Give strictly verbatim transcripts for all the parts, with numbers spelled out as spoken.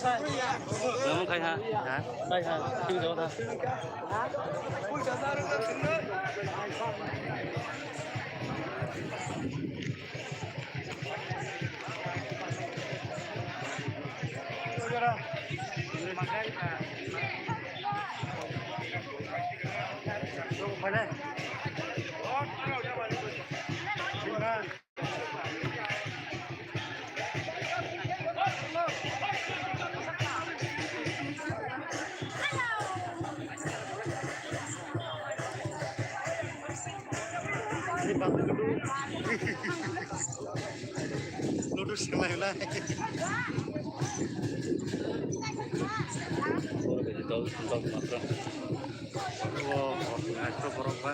Tamo khai ha. Ha? Khai ha. Tui jaw da. Ludu selai lai. Dol, dol matra. Oh, oh, borok ba.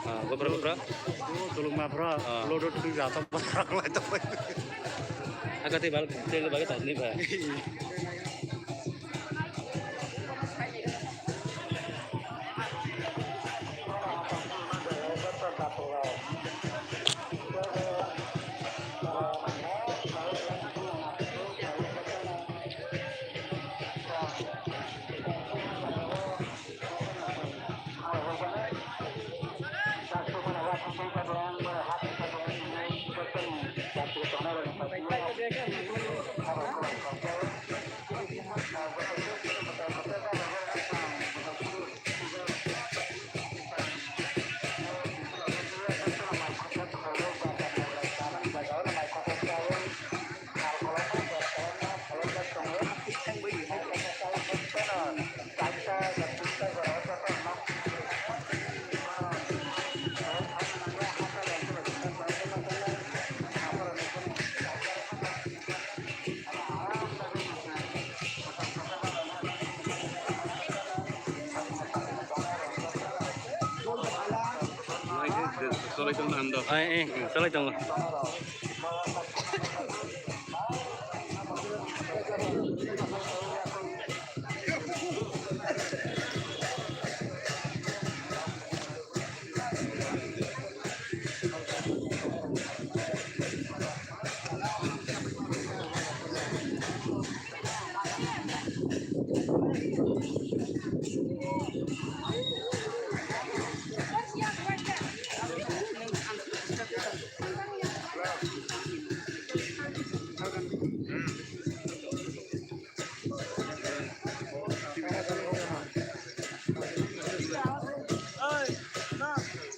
Ah, gopra, gopra. Oh, tulung mapra. Ah. Ludu tu jata borok lai to. Agati bal, tel bagi tadi ba. Cholai tongo ang do. Ai, eh, cholai tongo.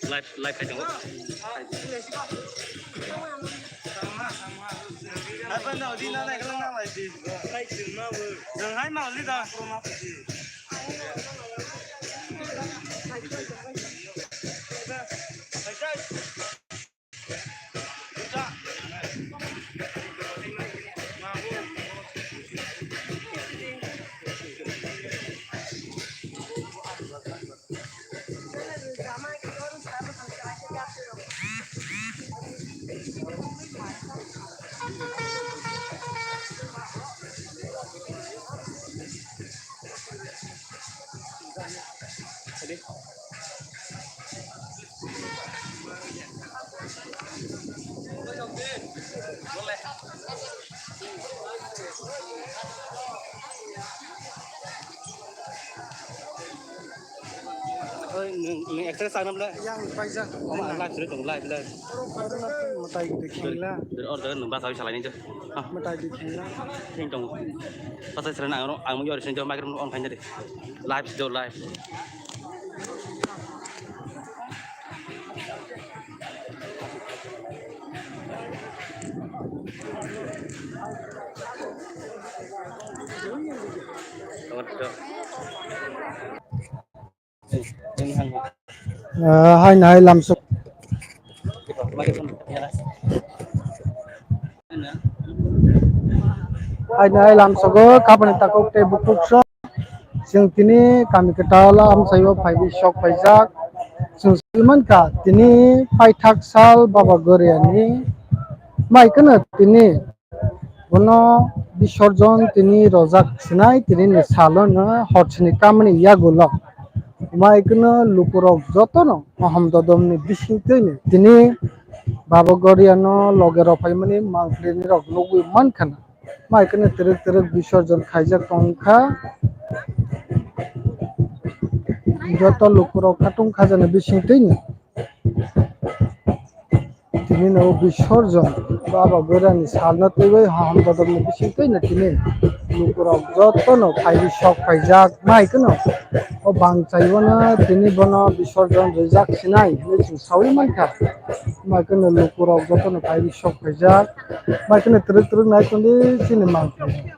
Live, live khai tongo. Hai panda odi na nai kala na lai di. Jang hai ma odi da. Oi, nwng, nwng exercise khlainw bwle? Yang paijak. Omo ang live suri tongo, live, live. Oro khairokno tei mwtai de khengla. Oro jaga nwng bachai salaini jo. Ha. Mwtai de khengla. Kheng tongo. Bachai salaini ang oro, ang yori sini jo microphone on khaina de. Live jo, live. Ah, hai nai lamsok. Hai nai lamsogo kabani takhuk tei bukhuk so. Chwng tini kami kwtal amchaio phaiwi sok phaijak. Chwng sawi mankha tini paithak sal Baba Goriani mai kheno tini bono bisorjon tini rojak sinai, tini ni salo no hor sini kamani yagulo mai kheno lukurok jotono mohom dodom ni bisingtwi ni tini Baba Goriano loge rok phaimani mangpili ni rok nugwi mankha na. Mai kheno twrwk twrwk bisorjon khaijak tongkha. Joto lukurok khatung khajani bisingtwi ni tini no bisorjon Baba Goriani salno twiwi haham dodokni bisingtwi no tini lukurok jotono phaiwi sok phaijak. Mai kheno o bangchaiwano tini bono bisorjon rijak sinai hinwi chwng sawi mankha. Mai kheno lukurok jotono phaiwi sok phaijak. Mai kheno twrwk twrwk nai tongdi chini mangpili.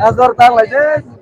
Azor tang lai je.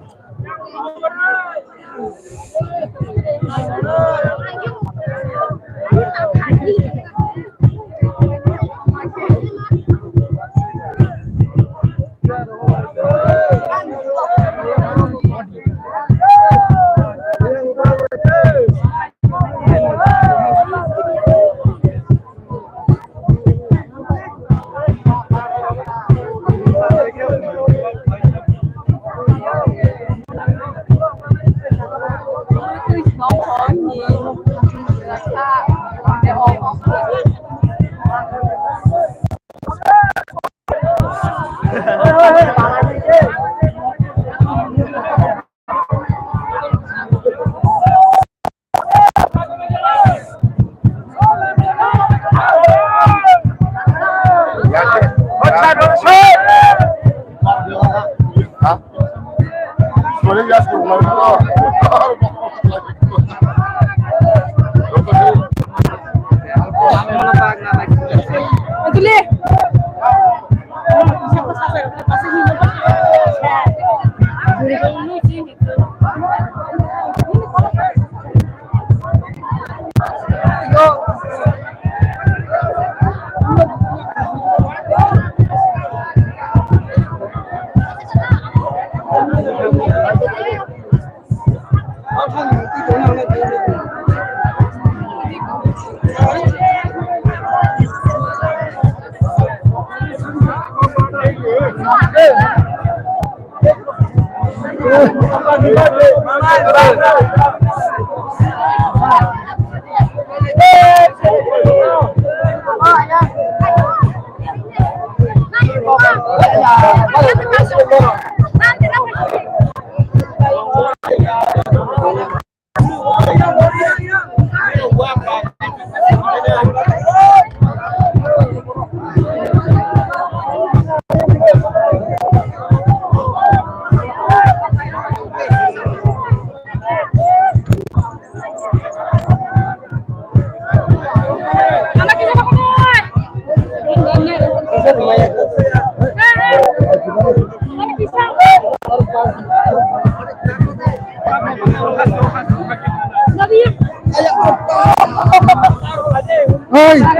Hey!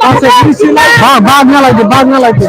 Bag, bag ngalai di, bag ngalai di.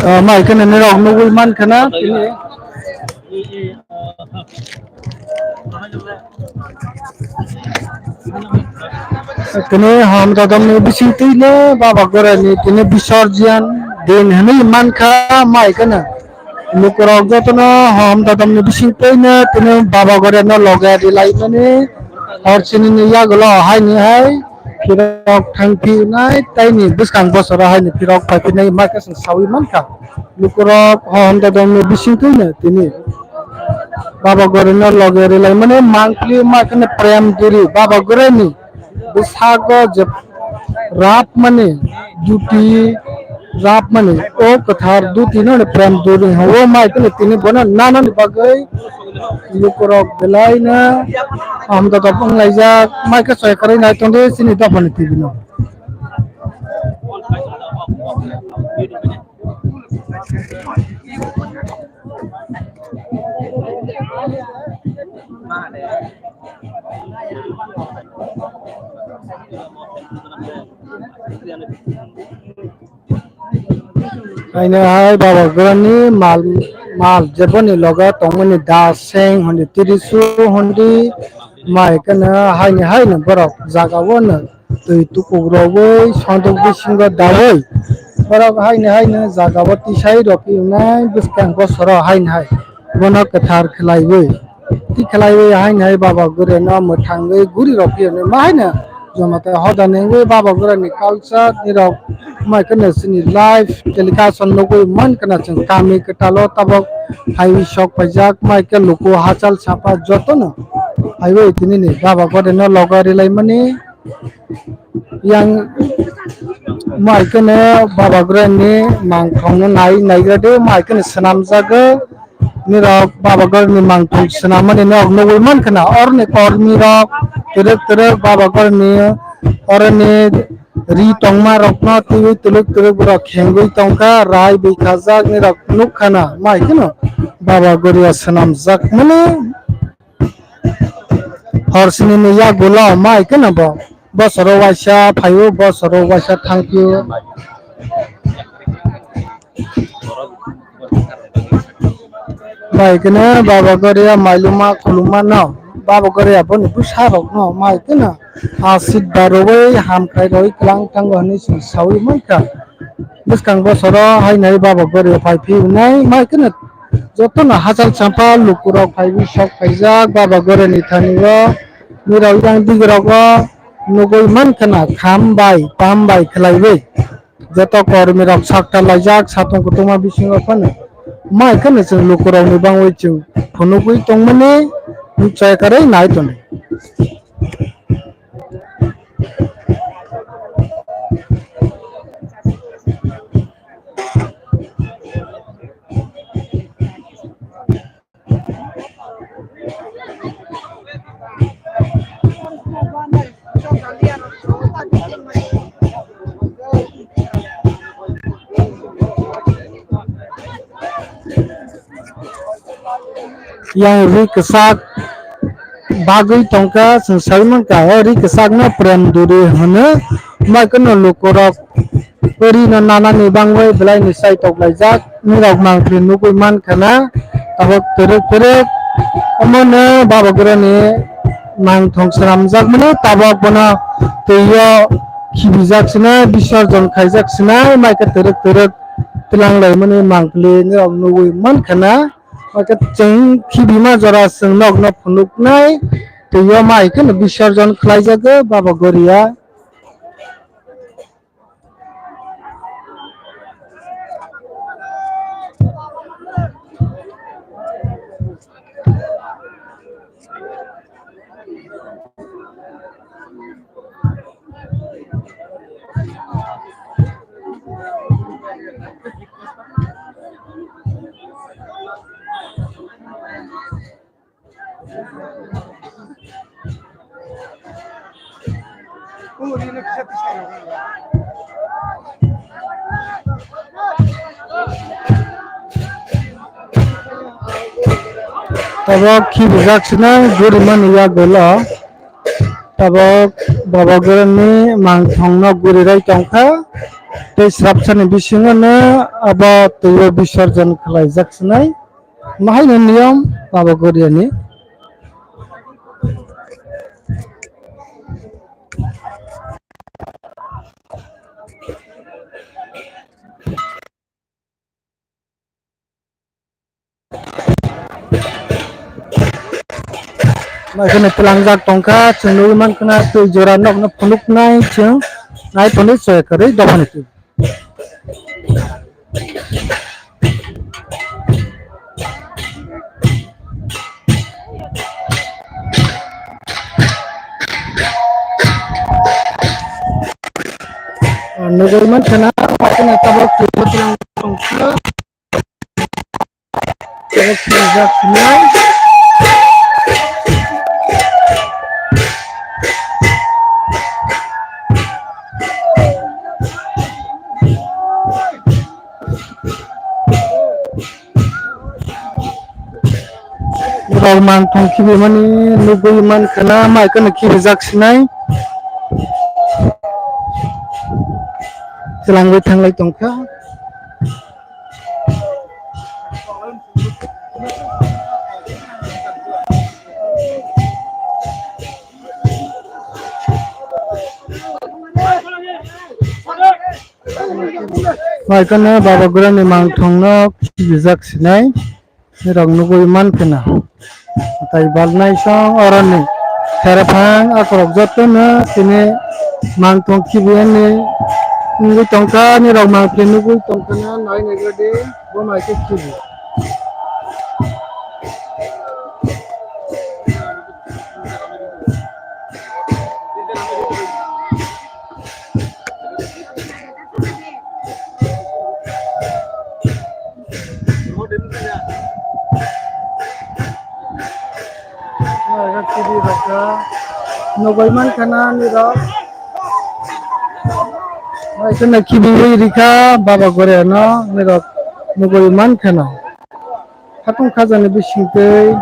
Ah, mai kheno norok nugwi mankha na tini. Tini hom dodongni bisingtwino Baba Goraini tini bisorjian din hinwi mankha mai kheno. Lukurok jotono hom dodongni bisingtwino tini Baba Goraino loge rilaimani hor sinini yagulo haini hai phirok thangphinai taini bwskang bosoro haini phirok phaiphinai mai kheno sawi mankha. Lukurok hom dodongni bisingtwino tini Baba Goraino loge rilaimani mangpili ma kheno prem duri Baba Goraini bwsago je rapmani duti rapmani o kwthar duti no prem duri o mai kheno tini bono nanani bagwi lukurok belaino hom dodok wnglaijak mai khe soi kwrwi nai tongdi chini dophani tibino. Haino hai Baba Gorani mal, mal jeboni loge tongmani da seng hondi tirisu hondi mai kheno haini haino borok jaga o no twi tukukrogwi sodok bisingo dawi borok haini haino jaga o tisai rok wngnai bwskang bosoro haini hai bono kwthar khlaiwi. Twi khlaiwi haino hai Baba Gorano mwthangwi guri rok phiyoni ma haino jomatai hoda nengwi Baba Gorani culture ni rok mai kheno chini live telecast o nugwi man kheno chwng kami kwtal o tabok hai sok paijak mai khe luku hachal sapa jotono Phaiwi tini ni Baba Gori no logo rilaimani. Yang mai kene Baba Gori ni mangthong no nai naigra de, mai kene swnamjago. Nirok Baba Gori ni mangthong swnamani nok nugwi mankha na, orni kormi rok twrwk twrwk Baba Gori ni oroni ri tongma rokno twiwi twlwk twlwk borok khengwi tongkha, rai bwkhajak nirok nukha na, mai kheno Baba Gori o swnamjakmani hor sini ni yagulo mai kheno bo bosoro waisa phaio, bosoro waisa thangphio. Bai kene Baba Goria mailuma khuluma no, Baba Goria boni bwsa rok no mai kene asit baroi hamkrai roi klang tango hinui chwng saui mankha. Bwskang bosoro hainai Baba Goria phai phi wnai mai kene joto no hachal champa lukurok phaiwi sok phaijak Baba Goria ni thani o, nirok yang digi rogo nugui mankha na kham bai tam bai khlaiwi. Joto kormi rok sakta laijak satung kutungma bisingo phano mai kheno chwng lukurokni bangwi chwng phunugwi tongmani chaya kwrwi nai tonwi. Yang ri kwchak bagwi tongkha, chwng sai mankha, o ri kwchakno prem duri hwno, mai kheno lukurok. Ri no nanani bangwi belai ni sai tok laijak, nirok mangpili nugui mankha na, tabok twrwk twrwk. Omo no Baba Gura ni mangthong swnamjak mani, tabok bono twi o khibijak sinai, bisorjon khaijak sinai, mai khe twrwk twrwk twlang lai mani mangpili nirok nugui mankha na, mai khe chwng khibima jora chwng nok no phunuk nai, twi o mai khe no bisorjon khlai jago Baba Goria. Tabok khibijak sinai gurimani yagulo. Tabok Baba Gurani mangthongno gurirai tongkha. Tei srapsani bisingono abo twibo bisorjon khlaijak sinai. Mahaino niyom Baba Goriani. Mahaino twlangjak tongkha, chwng nugwi mankha twi jora nokno phunuknai chwng nai phunuk chaya kwrwi dophani twi. Nugui mankha na, tabok twi tongkha. Rok mangthong khibimani nugui mankha na, mai kheno khibijak sinai. Twlangwi thanglai tongkha. Mai kheno Baba Gurani mangthongno khibijak sinai. Nirok nugui mankha na. Tai balnai song oroni. Therphang akorok jotono tini mangthong khibiyani nugui tongkha, nirok mangpili nugui tongkha na, nai naigradi, bo mai khe khibi. Nugwi mankha na nirok. Mai kheno khibiwi rikha Baba Goria no nirok nugwi mankha na. Khatung khajani bisingtwi.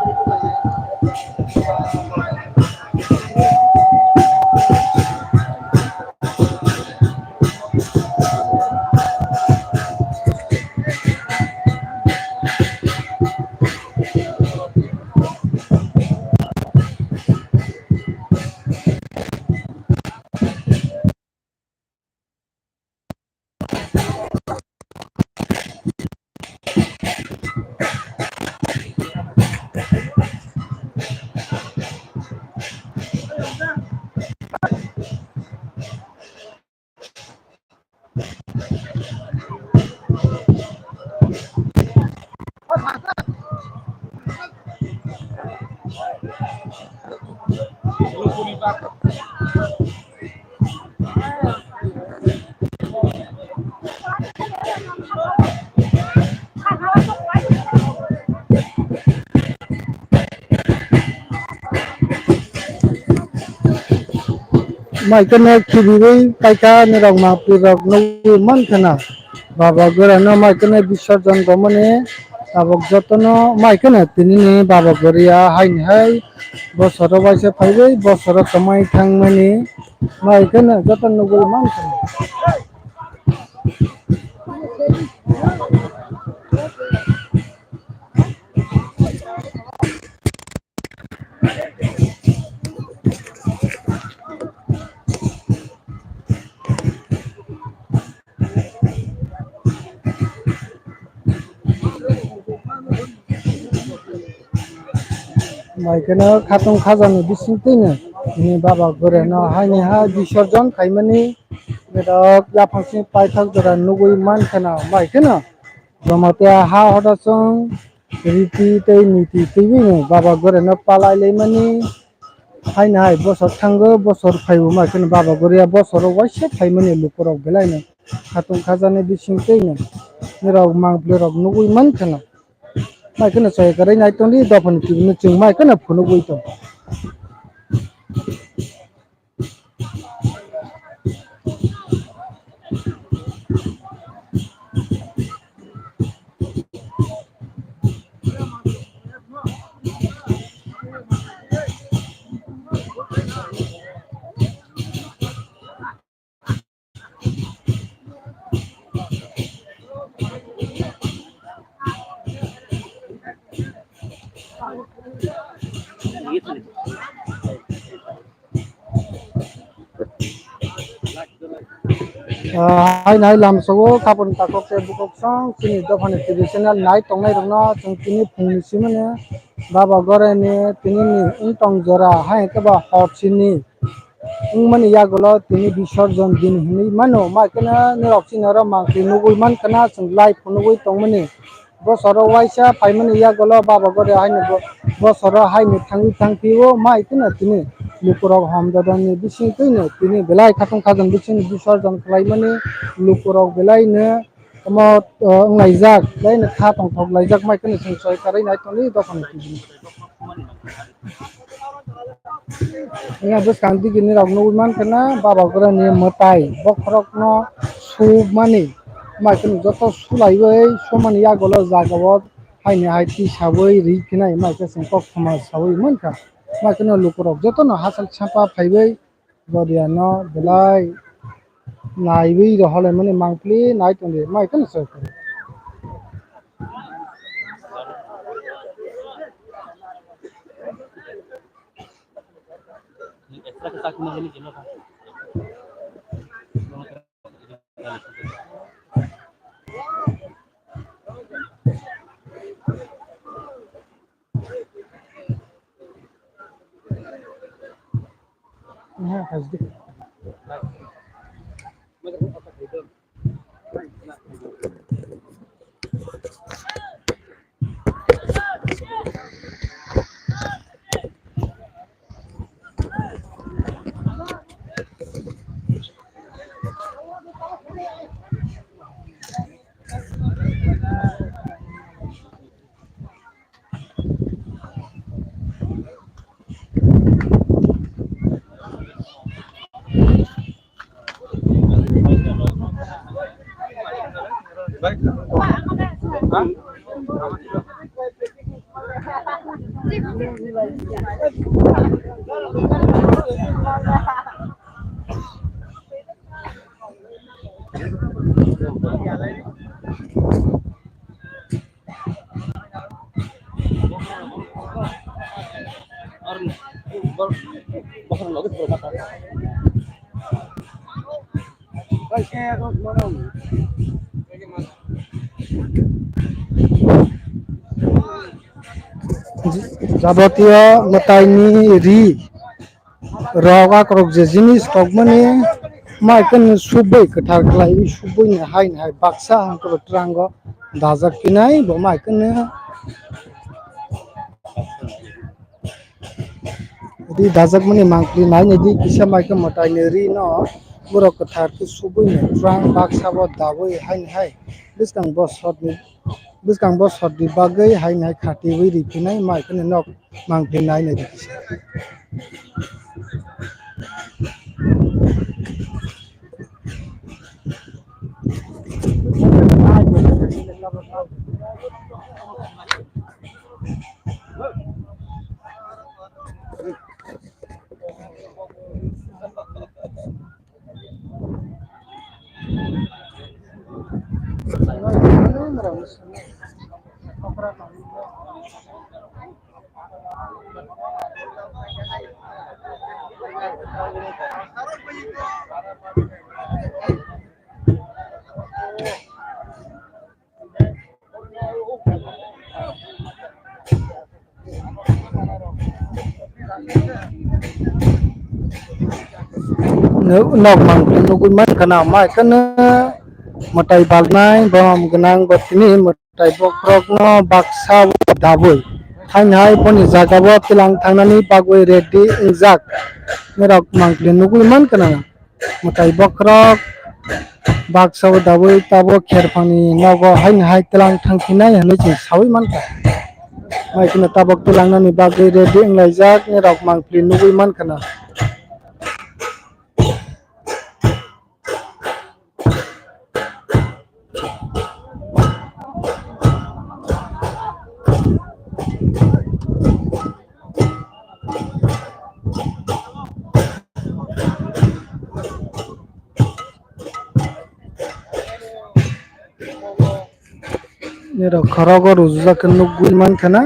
Mai kheno khibiwi paikha nirok mangpli rok nugwi mankha na. Baba Goria no mai kheno bisorjon romani tabok jotono mai kheno tini ni Baba Goria haini hai bosoro waisa phaiwi bosoro kwmai thangmani mai kheno joto nugwi mankha. Mai kheno khatung khajani bisingtwino tini Baba Goria no haini ha bisorjon khaimani bedok yaphang simi paithak jora nugwi mankha na mai kheno. Joma tei ha hoda chwng riti tei niti twiwi no Baba Goria no palai laimani. Haini hai bosor thango, bosor phaibo ma kheno Baba Goria bosoro waisa phaimani lukurok belai no khatung khajani bisingtwi no nirok mangpli rok nugwi mankha na. Mai kheno chaya kwrwi nai tongdi dophani twi no chwng mai kheno phunugwi tong. Ah, hai nai lamsao khapang takhuk tei bukhuk song chini dophani T V channel nai tongnai rokno chwng tini phungni simani Baba Goria ni tini ni wngtong jora hai khe ba hor chini wngmani yagulo tini bisorjon din hinwi mano, mai kheno norok chini oro mangpli nugwi mankha na chwng live phunugwi tongmani. Bosoro waisa phaimani yagulo Baba Goria haino bo-, bosoro haino thangwi thangphio mai kheno tini lukurok homjadani bisingtwino tini belai khatung khajan bising bisorjon khlaimani lukurok belaino omo, o, wnglaijak, belaino kha tongthok laijak mai kheno chwng soi karwi nai tongdi dophani twi. Wngya bwskang digini rok nugwi mankha na Baba Goria ni mwtai bokhorok no sumani. Mai kheno joto sulaiwi sumani yagulo jagao haini hai twi sawi ri phinai mai khe chwng kok thoma sawi mankha. Mai kheno lukurok jotono hachal sapa phaiwi Goria no belai naiwi rohorlaimani mangpli nai tongdi mai kheno chwng. Jabotiyo mwtaini ri rok akorok je jinis tokmani maikhe subui kwthar khlaiwi subui ni hai ni hai baksa hangkhe twrango dajak phinai bo maikhe ri dajakmani mangpli nainai di kisa maikhe mwtaini ri no borok kwthar khe subui ni twrang baksa bo dawi hai ni hai bwskang bo sotni bwskang bo sotni bagwi hai ni hai khatiwi ri phinai maikhe nok mangpli nainai di kisa. Nok mangpli nugwi mankha na, maikhe mwtai balnai, borom gwnang bo tini mwtai bokhorokno baksa o dabwi. Thaini hai boni jaga o twilang thangnani bagwi ready wngjak. Norok mangpli nugwi mankha na. Mwtai bokhorok baksa o dabwi tabuk kherphangni nogo haino hai tlang thangphinai hinwi chwng saui mankha. Mai kheno tabuk tlangnani bagwi ready wnglaijak norok mangpli nugwi mankha na. Nirok khorogo rujujak khe nukgwi mankha na.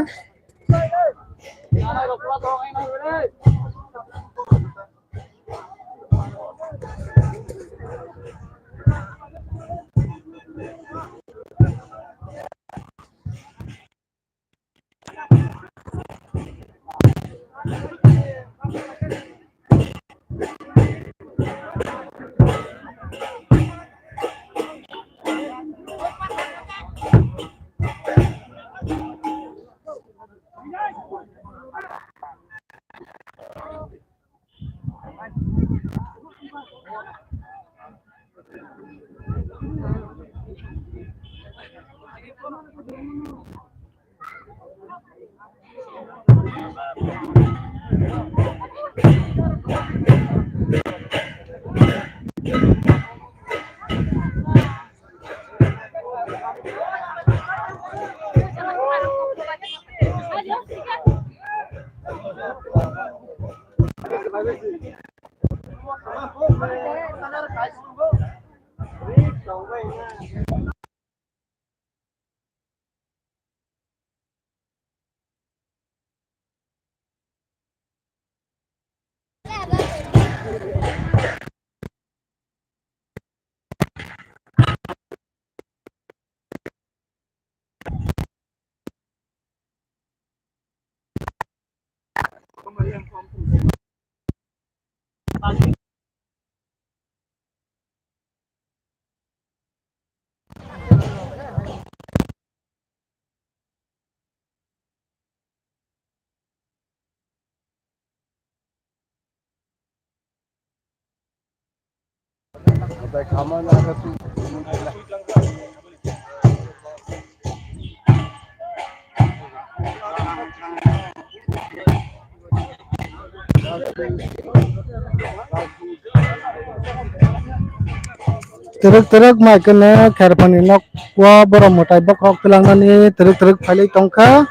Twrwk twrwk mai kheno kherphani nok o borok mwtai bokhorok twlangnani twrwk twrwk phailwi tongkha.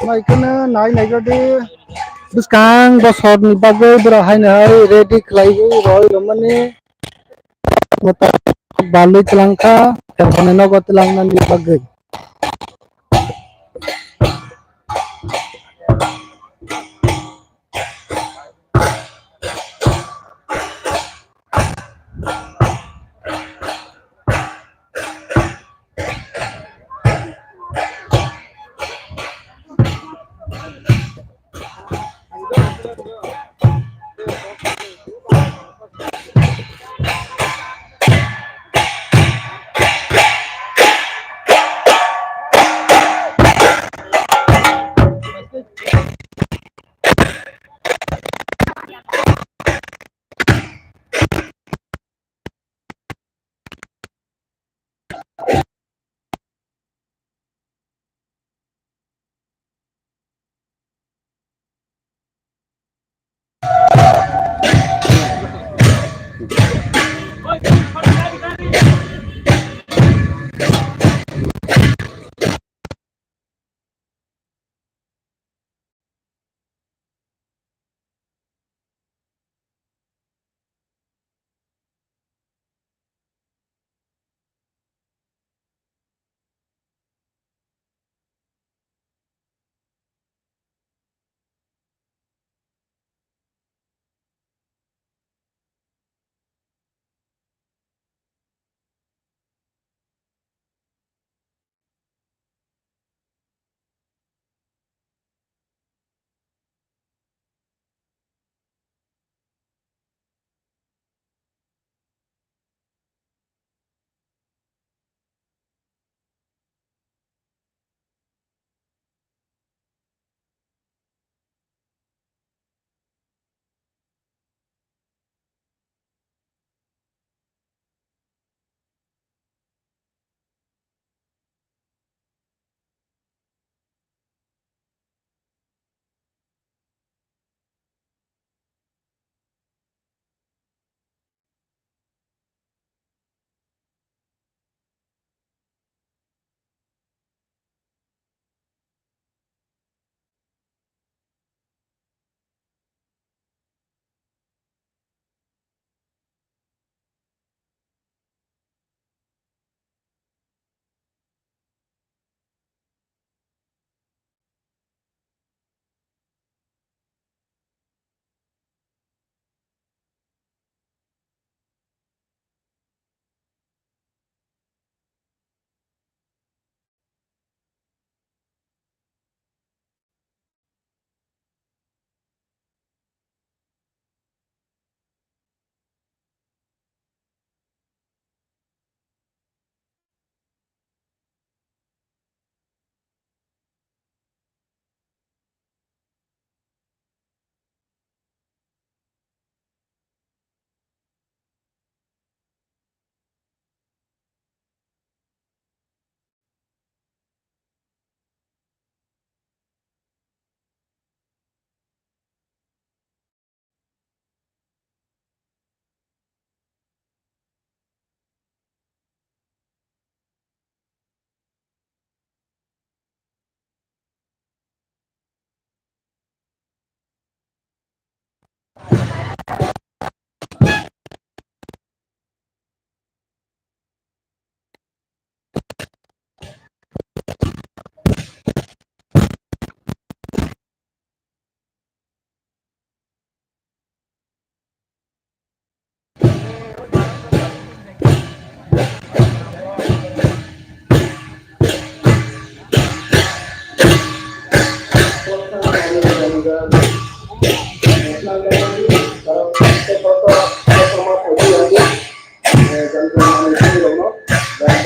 Mai kheno nai nai jodi Bwskang bosorni bagwi borok haino hai ready khlaiwi roi rwmani. Mwtai balwi twlangkha, Kherphangni nogo twlangnani bagwi.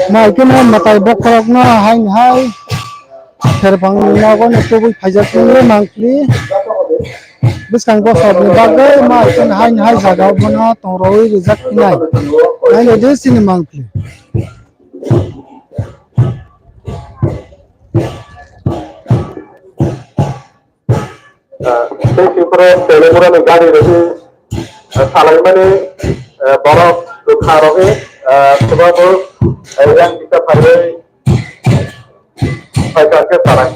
Mai kheno mwtai bokhorokno haini hai Kherphangni nogo no tubui phaijak nungwi mangpli. Bwskang bosorni bagwi ma ikhon haini hai jaga o bono tongrwi rijak phinai. Nailai di chini mangpli. Ah, tei Tripura Telemurani gari rwgwi, ah, salaimani, ah, borok kwbangma rwgwi, ah, kwbangma, ah, yang kisa pharwi phaikha khe salai.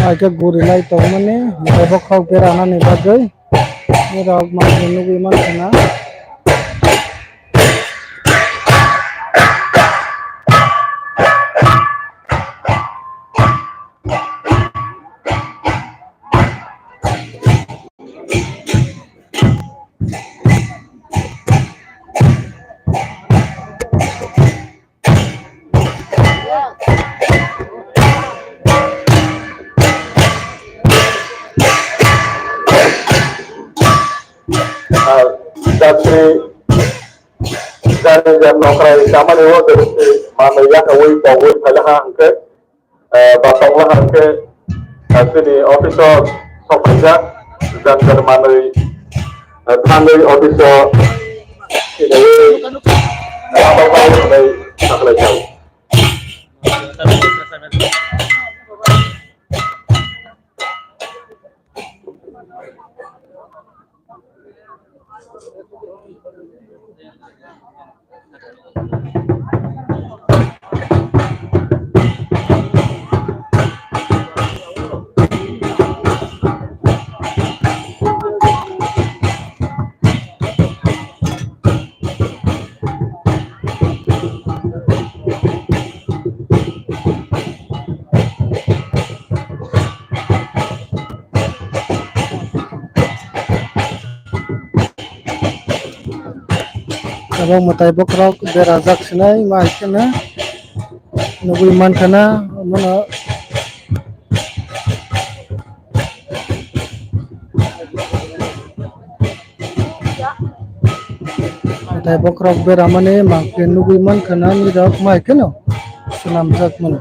Hai khe guri lai tongmani, mwtai bokhorok beranani bagwi nirok mangsa nugwi mankha na. Jatri jani jani nokrai kamani o dosti manwi yakawi pogwi phailakha hwnkhe, eh, ba tongla hwnkhe, eh, chini office o sokphaijak, jani jani manwi, eh, thangwi office o siniwi, eh, tongla hwnwi saklaijak. Abo mwtai bokhorok berajak sinai ma hai kheno nugwi mankha na omono. Mwtai bokhorok beramani mangpili nugwi mankha na nirok ma hai kheno swnamjak mano.